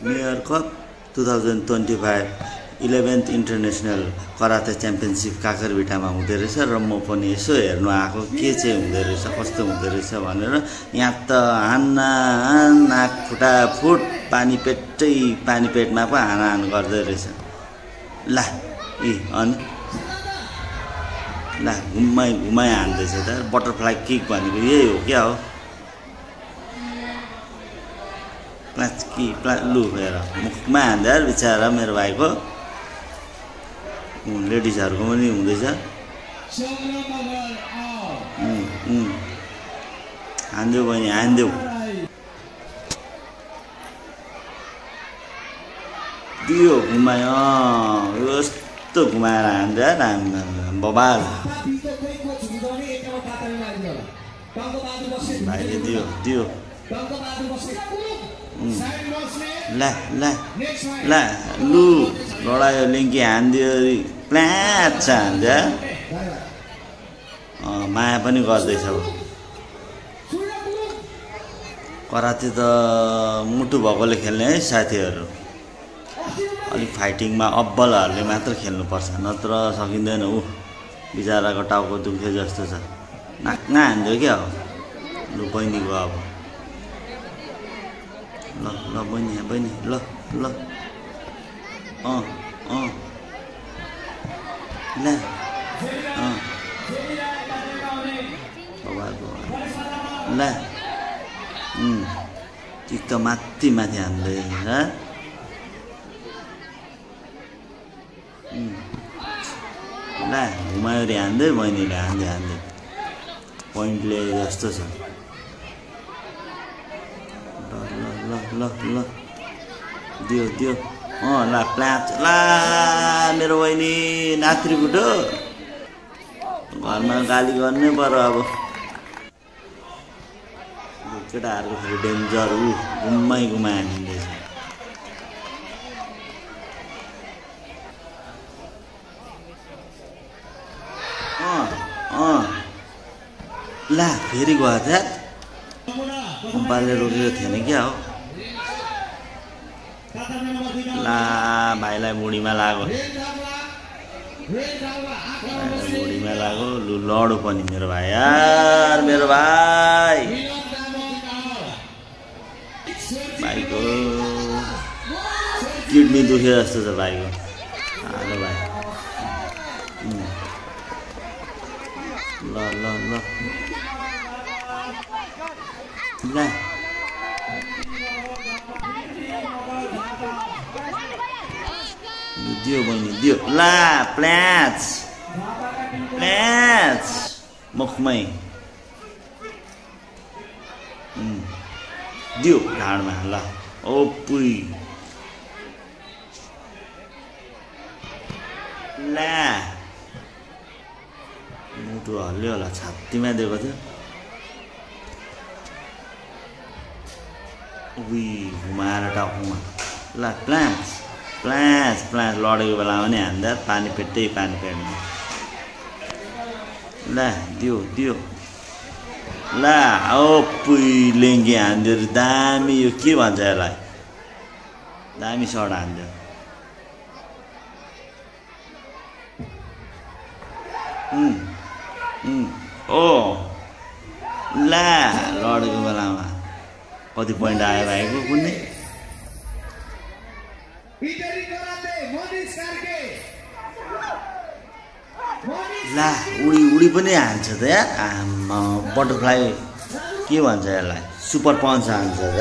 mayor cup 2025 11th international karate championship काकरभिटामा हुँदै रहेछ र म पनि यसो हेर्नु आएको के चाहिँ हुँदै रहेछ कस्तो हुँदै रहेछ भनेर यहाँ त नाक फुटाफुट पानी पेटमा पो हानाहान गर्दै रहेछ ला अनि ला घुमाइ हान्दैछ त बटरफ्लाई किक भनेको यही हो क्या हो लु हेर मुखमा हान्दा बिचरा मेरो भाइको लेडिजहरूको पनि हुँदैछ हान्देऊ बहिनी हान्देऊ दियो घुमायो यस्तो घुमाएर हान्दा बबाल भाइले दियो ला लु लडायो लिङ्की हान्दियो प्लाच हान्दा माया पनि गर्दैछ कराते त मुटु भएकोले खेल्ने है साथीहरू अलिक फाइटिङमा अब्बलहरूले मात्र खेल्नुपर्छ नत्र सकिँदैन ऊ बिचराको टाउको दुख्यो जस्तो छ नाकमा हान्दियो क्या हो लु बहिनीको अब ल बहिनी ल ला ला ठिक त माथि हान्दै ला घुमायो रे हान्दै बहिनीले हान्दै पोइन्टले जस्तो छ ल दियो ला प्लाच ला मेरो बहिनी नात्री गुटो घरमा गाली गर्नै पर्यो अब केटाहरूको फेरि डेन्जर घुमाइ हानिँदैछ ला फेरि गयो त कम्पालले रोकेको थिएन क्या हो ला भाइलाई मुडीमा लाग्यो लु लडो पनि मेरो भाइ यार मेरो भाइको किडनी दुखे जस्तो छ भाइको हेलो भाइ ल दियो बहिनी दियो ला प्लाच मुखमै दियो ढाडमा ल ओ पुई ला मुटु हल्यो होला छातीमा दिएको थियो घुमाएर टाउकोमा ला प्लाच लडेको बेलामा नि हान्दा पानी पेटमा ला दियो ला ओ पुई लेङ्गी हान्दियो दामी यो के भन्छ यसलाई दामी सर्ट हान्दियो ओ ला लडेको बेलामा कति पोइन्ट आयो भाइको कुनै ला उडी पनि हान्छ त यार बटरफ्लाई के भन्छ यसलाई सुपर पञ्च हान्छ त